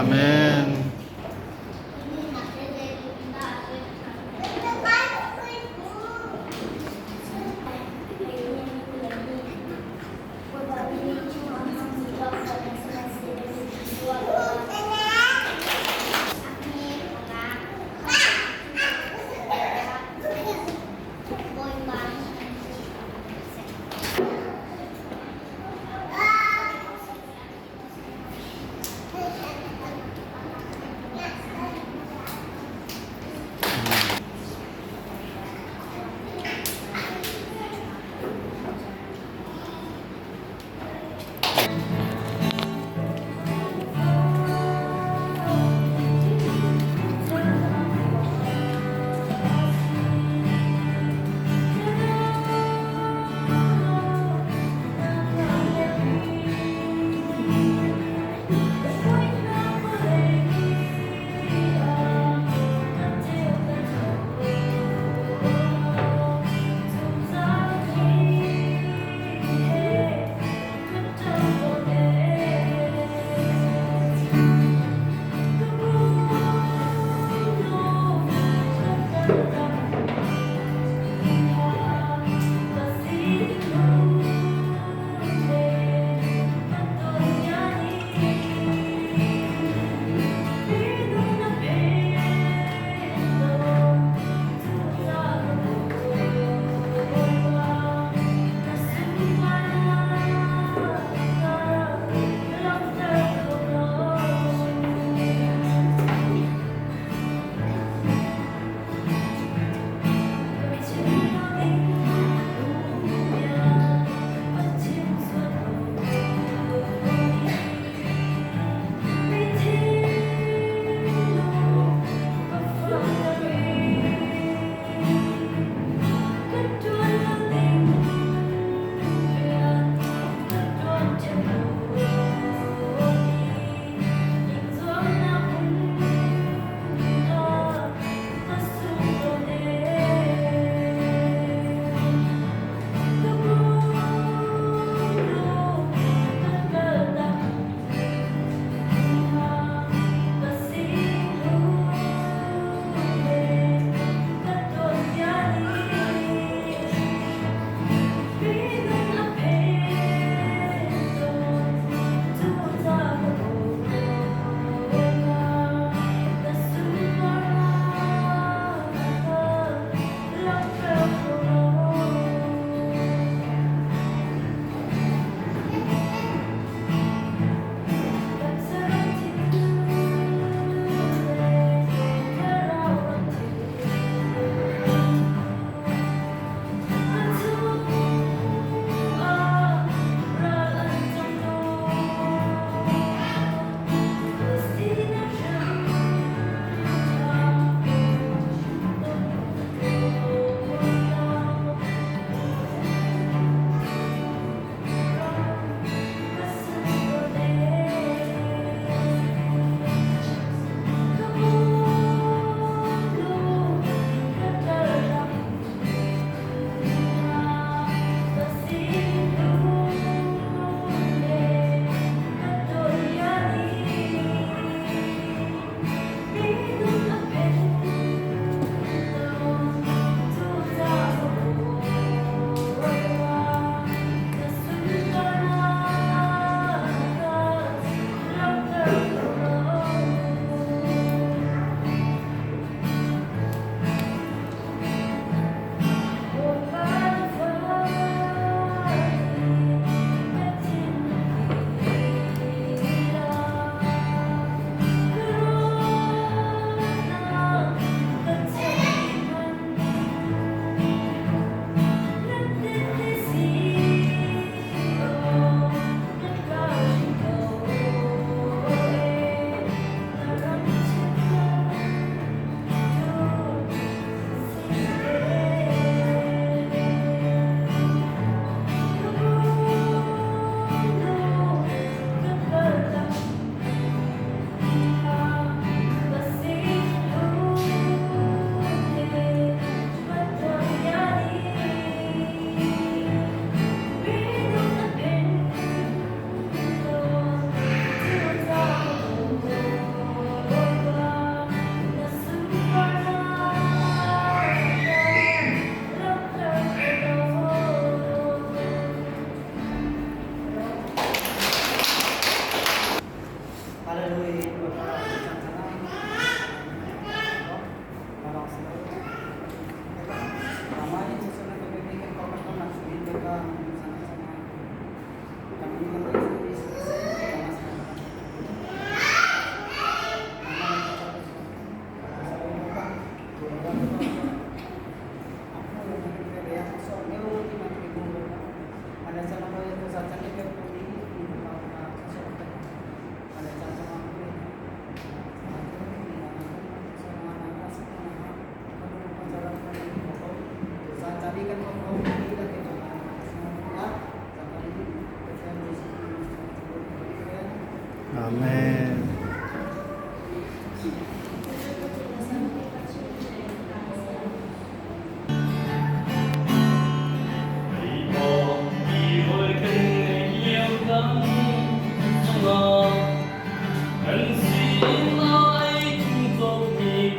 Amen.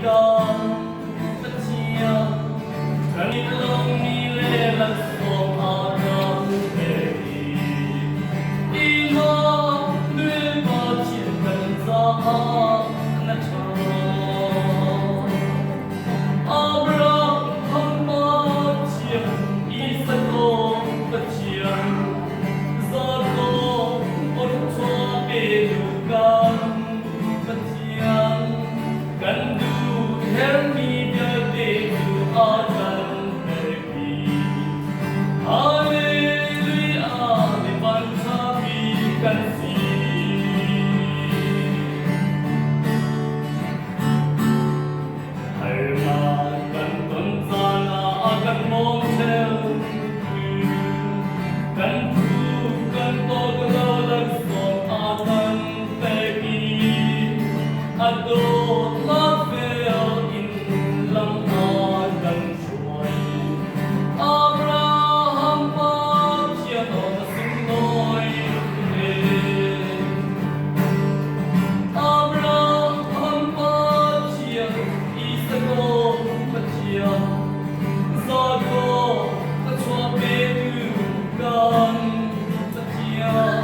Kan Pathian, kan i lawmmi le laksawng a kan pek i Immanuel Pathian kan caah na ṭha. Abraham Pathian, Isak Pathian, Jakob awchuah petu kan Pathian, kan duh herhmi vialte cu a kan pek dih. Hallelujah, mi vanṭhapi kan si. Harnak kan ton caan ah a kan bawm ṭheu. Kan phu kan tawk lo laksawng a kan pek i a dawtnak vel in lam a kan hruai. Abraham Pathian aw na sunglawi hle. Abraham Pathian, Isak Pathian, Jakob a chuah petu kan Pathian,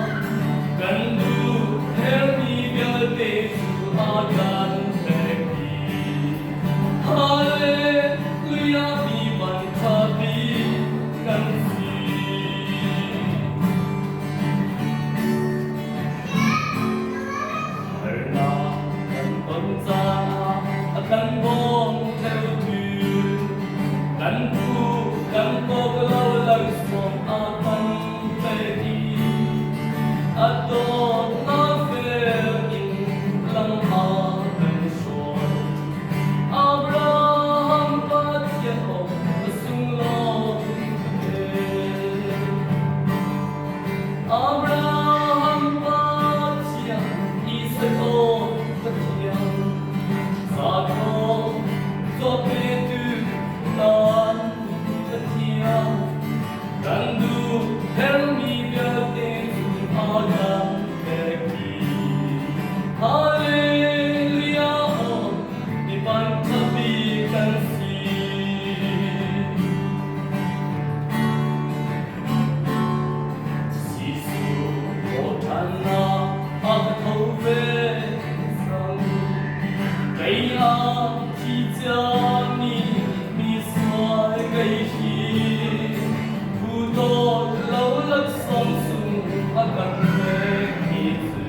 kan duh herhmi vialte cu a kan pek dih. Hallelujah, mi vanṭha bik kan si. Harnak kan ton caah a kan bawm theutu, kan phu kan tawk lo laksawng a kan pek i a dawtnak fel in lam a kan hruai. Abraham Pathian aw a sunglawi tuk ee. Abraham Pathian, Isak Pathian, Jakob cawpetu kan Pathian, kan duh herhmi vialte cu a kan pek dih. Hallelujah, mi vanṭha bik kan si. Jesuh thawhṭhannak a ka tho ve cang. Kei ah thi ciami misual kei hi phu dawt lo laksawng sung a kan pekmi cu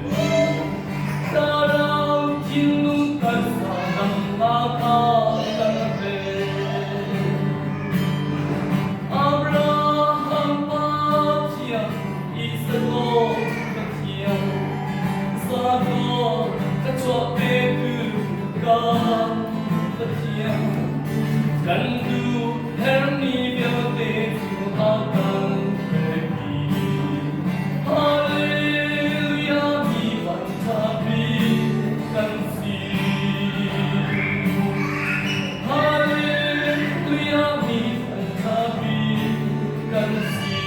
thlarau thinlung taksa damnak a kan pek. Abraham Pathian, Isak Pathian, Jakob ka chuah petu kan Pathian, kan duh herhmi vialte cu a kan pek dih. Hallelujah, mi vanṭha bik kan si. Hallelujah, mi vanṭha bik kan si.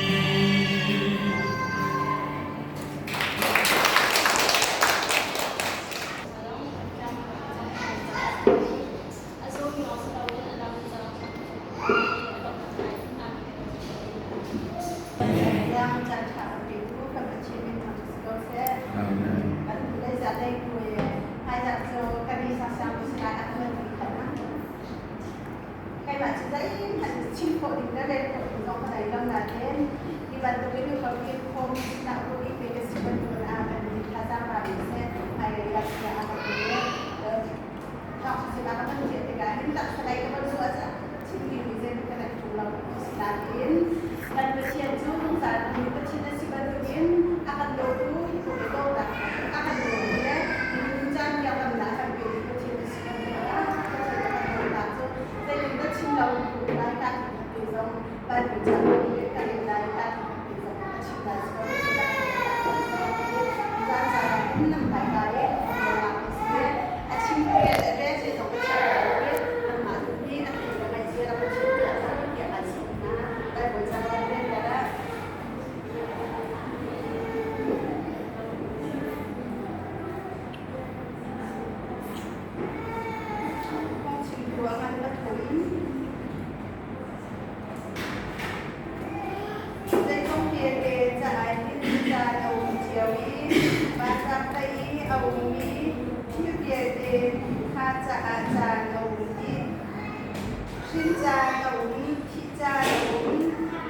Yang caan ṭha kan petu kan Pathian min thang si ko seh. Kan lei za lei kui hmaizarh cu kan i sang tu sinai a kan ti khan na. Keimah cu zeihmanh chim khawh ding le rel khawh ding zong ka nei lo nain hi bantuk in Republic Home sinah ruah i pe ka si bantukin a kan ti thazaang ra ding seh hmailei ah sia a ka pe. Thawng sinah ka van thiah tikah hin taksa lei ka van zuah cah chim dingmi zeihmanh ka nei ṭung lo Asinain kan Pathian cu zungzal nungmi Pathian a si bantukin a kan dawtu hi tluk i dawtnak a kan dawtu le minung caan tiang damnak a kan petu Pathian a si bantuk ah Pathian a kan dawtnak cu zeitindah chim lo in ka um lai ka ti khat te zong Bible ca ka rel lai ka ti khat te zong ka chim lai si ko Pathian a kan dawtnak cu zan caan ah hin nan hmai ka i a si a chim rel rel zong ka chim lai i nangmah tu hi. um. Zeizong vialte caah hin caan a um cio i vancang lei i a ummi thil vialte kha caah caan a um dih. Hrin caan a um, thih caan a um,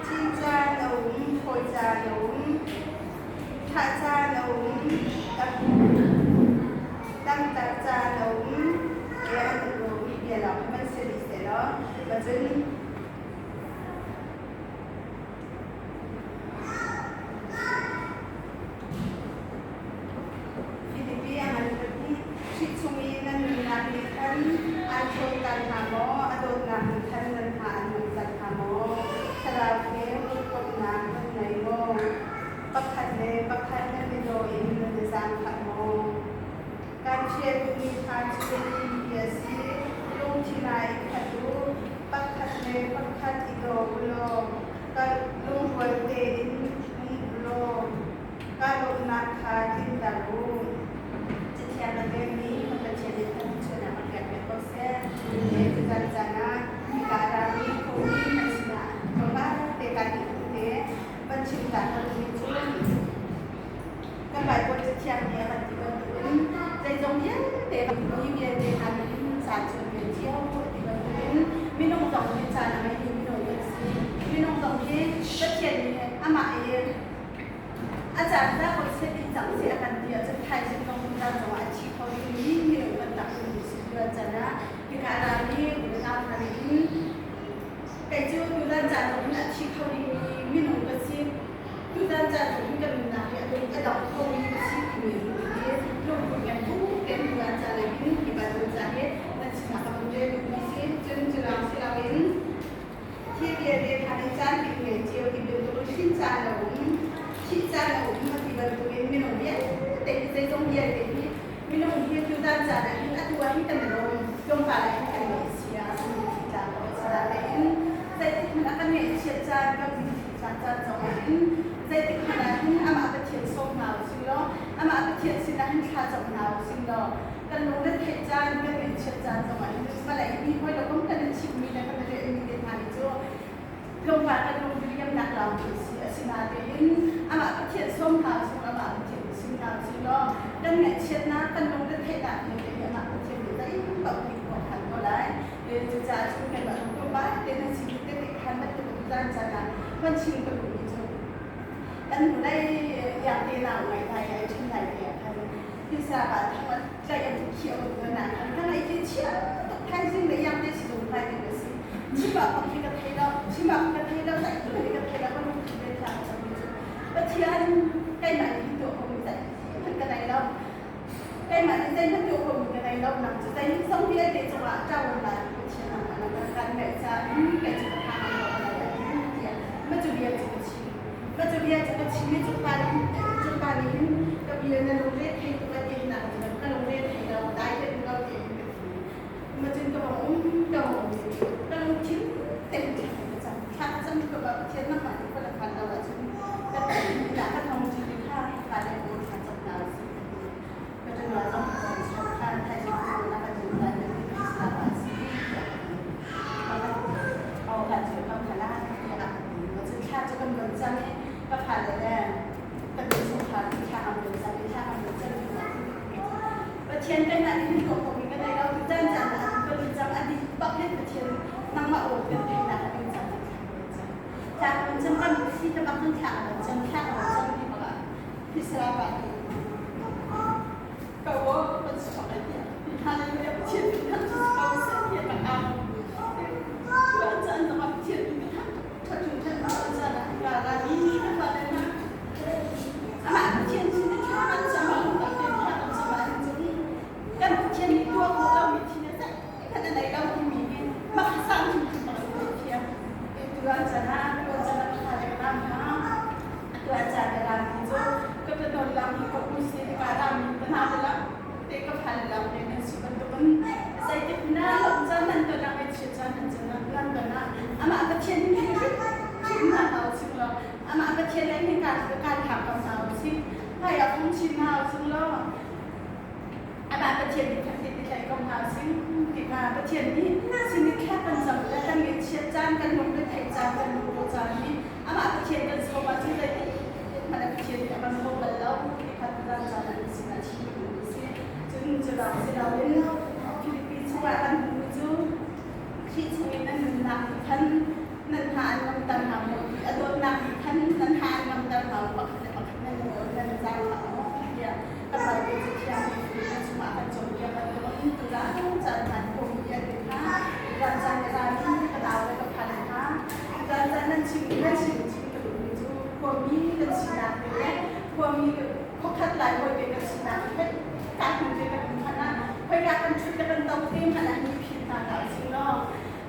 cin caan a um, thawi caan a um, thah caan a um, damter caan a um. Tiah an um bia lawng hmanh si rih sehlaw, cun Filipi a ngan pahnih. Khrih chung i nan nunnak nih khan aan ṭhawnter hna maw? A dawtnak nih khan nan hna an nunter hna maw? Thlarau he hawikomhnak nan ngei maw? Pakhat le pakhat nan i daw in nan i zaangfah maw? Kan ṭhial duhmi hna cu hihi a si: lungthin ah i khat u, pakhat le pakhat i daw u law lungrual tein um u law kaa lawmhnak kha tlinter u. Cathiang a pekmi kan Pathian nih kan thluachuahnak a pek ve ko seh. Tuzan caan ah hika a rami khuami kan sinah tlawmpal te kan i te van chim ta ka duhmi cu kan Baibal Cathiang nih a kan ti bantukin zeizong vialte mi vialte hna nih hin caan chung ve cio a ti bantukin minung zong hi caan a ngeimi minung kan si. Minung zong hi Pathian nih amah i a caan dah ko seh ti cang seh a kan ti ahcun thaizing zong caan zongah a thi kho dingmi minung kan tak dingmi si tuan can ah hika rami unau hna nih hin kei cu tutan caan zong hin a thi kho dingmi minung ka si. Tutan caan zong hin kan nunnak hi a dong a dong khomi ka si timi hi lungput ngan tuk tein tutan caan ah hin hi bantuk ca hi nan sinah ka vun rel duhmi si. Cun cu lawng si loin thil vialte kha nih caan bik ngei cio ti bantukin hrin caan a um, thih caan a um a ti bantukin minung vialte hi zeizong vialte hi minung hi tutan caan ah hin atu ah hin kan i lawm, tlawmpal ah hin kan ngaihchia a simi thih caan a si. Nain zeitik hmanh ah kan ngaihchiat caan, kan mitthli caan caan zong ah hin zeitik hmanh ah hin amah Pathian sawm hna using law, amah Pathian sinah hin thla cam hna using law, kan lung nan theih caan, kan ngaihchiat caan zongah hin vawlei mi hawi le kom kan in chimhmi le kan i relmi te hna hi cu tlawmpal kan lung diriamnak lawng khi si. Asinain amah Pathian sawm hna using, amah Pathian sim hna using law kan ngaihchiatnak, kan lung nan theihnak vialte hi amah Pathian nih zeipaoh hi tuah than ko lai. Cucaah cun keimah zong tlawmpal te nan sin te te khan bantuk caan caan ah van chim ka duhmi cu kan hnulei iang te nau ngai lai ai ṭhen lai te ah khan pisa ah thang an tlaih an khiah ko tuan ah khan ka ngaih hi chia tuk thaizing le iang te si zung lai ding a si chim ah bak hi ka thei lo chim ah ka thei lo zaih tu ka thei lo ka lungthin le thla ka cam cu Pathian keimah nih hi tuah ko mi zaih hmanh ka nei lo keimah nih zeihmanh tuah ko mi ka nei lo nang cu zei zong vialte cungah ṭawn lai Pathian nangmah na kan kan ngaih caah kei cu ka tha ngam lo ka lai tiah ma cu bia cu ka chim ma cu bia cu ka chim i cuka nih hin ka bia na lungre thei tuk a ti hin ka lungre thei lo dai te lo ti hin ka ti ma cun ka bong um ka bong um ka lungthin te thla ka cam thla ka cam ka ba Pathian nangmah nih ka la phan lo ahcun ka ka ka thong cu kha ka le ko thla cam na si ka ṭanwa zong ka cam chap khan thaizing cu na kan duh lai na ti sa ba si o kan cu kam khala tiah ma cun thla cu kan von cam i ka fale le kan chungkhar thla kan von cam i thla kan von cam Pathian kan nih hin tuah khomi kan nei lo tu caan caan ah kan cam a dih bak hin Pathian nangmah aw kan theihnak a ding cam thla kan cam kan si te bak thla kan cam thla kan cam ti bak ah Israel pa nih ka wo kan chuak ai tiah Hallelujah Pathian kan cu ko seh tiah kan au tuan caan zongah Pathian kan thatun than caan ah ka ra mi ka fale hna amah Pathian sin thla kan cam ah lungtak tein thla kan cam ahhin cun kan Pathian nih tuah khawh lomi thil a zeihmanh a nei lo timi hi makasang hrimhrim bak in theih thiam. Tuan caan ah tuan caan ah ka le ka ram hna tuan caan ka ram hi cu ka ka don lam hi ka u si ka ram ka hna lam te ka phan lam te nan si bantukin zeitik na lawm caan nan ton ah ngaihchiat caan nan caan nan ton ah amah Pathian hi hrim hna hau sing law amah Pathian le hin kaan kaan thak ko hna usih hmai ah phung chin hna using law amah Pathian nih khan ti thlai ko hna using ti kha Pathian nih sin i thla kan Tuzan caan ah na sinah chim ka duhmi a si. Cun cu lawng si loin Filipi chungah kan hmuhmi cu Khrih chungin nan nunnak nih khan nan hna an ngamter hna maw ti a dawtnak nih khan nan hna an ngamter hna maw pakhat le pakhat nan i daw nan i zaangfah maw tiah kan Baibal Cathiang nih Filipi chungah kan cawnpiak bantukin tuzan caan hmaan khawhmi an ti kha tuzan caan ka rami ka nau le ka phan hna tuzan caan nan chim nan chim chim ka duhmi cu khuami kan sinak le khuami khuakhat lai hawi te kan sinak he ka hnu te kan um hmanh ah khoika kan ṭhut le kan to te hmanh ah mi phit hna hlah usih law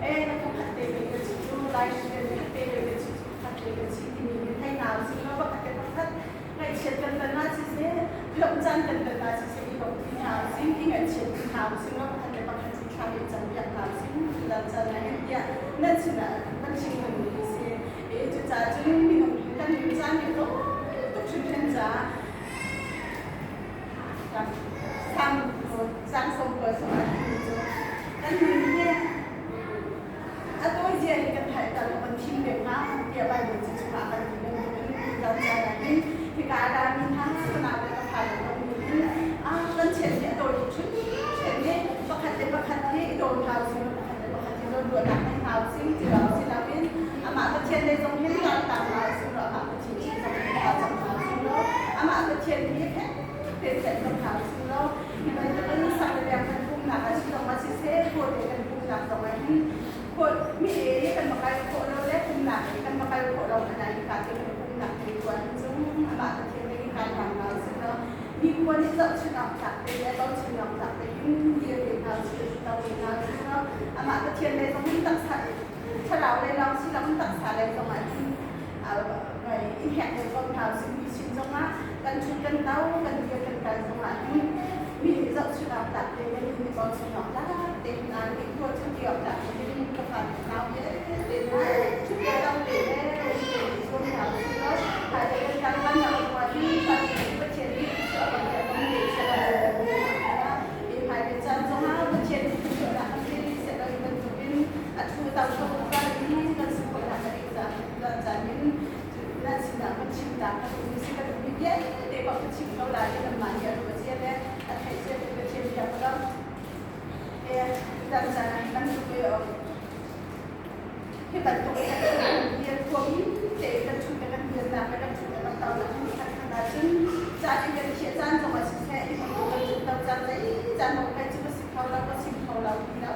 e na khuakhat te ve ka si cu lai hrian khat te ve ka si cu khat te ka si timi hi thei hna usih law pakhat le pakhat ngaihchiat kan ton ah siseh lawmh caan kan ton ah siseh i bawmh ti hna usih i ngaihchiat ti hna usih law pakhat le pakhat cu thla le cam piak hna usih tutan caan ah hin tiah nan sinah kan chim hmanmi a si. E cucaah cun minung hi kan nun caan hi tlawm tuk hringhran caah sang sang som ko som a timi cu kan nun hi a tawi zia hi kan theih ta lo kan thim deuh hnga tiah Bible cu chungah kan ti bantukin tutan caan ah hin hika a rami hna ka nau le ka fale zong nih hin kan chiat hi a tawi tuk hringhran i pakhat le pakhat hi i dawn hna usih pakhat le pakhat hi zawnruahnak ngei hna usih ti lo si loin amah Pathian lei zong hin raltang hna usih law amah Pathian sin zong hin thla cam hna usih law amah Pathian hi fek tein tlaih cang hna usih law hi bantukin sak le biak kan pumnak ah si zong ah siseh khual le kan pumnak zong ah hin khual mi e kan va kal khawh lo le pumnak e kan va kal khawh lo hmanh ah hika te kan pumnak te tuan cung amah Pathian lei kai hram hna usih law mi khua nih zohchunh awk tlak te le bochan awk tlak te in dir ve hna usih to ve hna usih law amah Pathian lei zong in taksa thlarau lei lawng si lo in taksa lei zong ah hin i hek deuh ko hna usih mi sin zong ah kan ṭhut kan to kan dir kan kal zong ah hin mi nih zohchunh awk tlak te le mi nih bochan awk tlak te hin an mi khua cu ti awk tlak te hin ka fa nau vialte hna ṭhut le to te le um te i zuam hna usih law hmailei kan kal kan nak zong ah hin Pathian nih thluachuah kan pek kan pe seh i hmailei caan zong ah Pathian nih thluachuahnak kan pe seh lo bantukin a thu tam tuk kan i kan si khawhnak a ding caah tuan caan in nan sinah kan chim ta kan um si kan um vialte kong ka chim ko lai i nanmah nih a ruah cia le a theih cia te Pathian bia ka ram e tutan caan ah hi bantuk i hi bantuk i kan bia khuami te kan chun le kan biaknak le kan chun le kan tonak hi khat khat ahcun caan in kan thiah caan zong ah siseh hi bantuk kan chun to caan zei caan zong kai cu ka si kho lo ka chim kho lo ti lo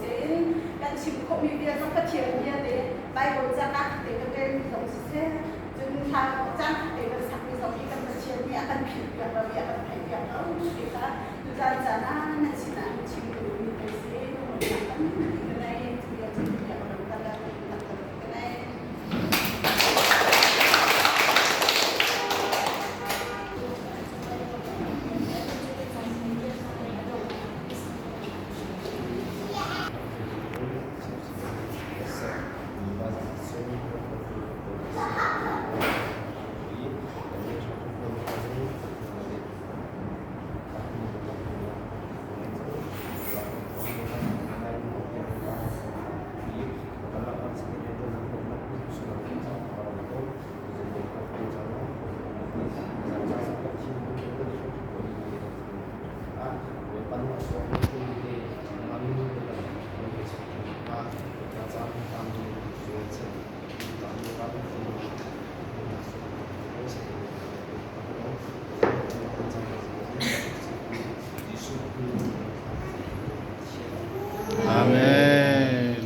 tein kan chim khawhmi bia zong Pathian bia te Bible ca ka te ka relmi zong siseh cun thla caan te kan sakmi zong hi kan Pathian nih a kan philh piak lo i a kan theih piak lo ti kha tuzan caan ah nan sinah an chim duh.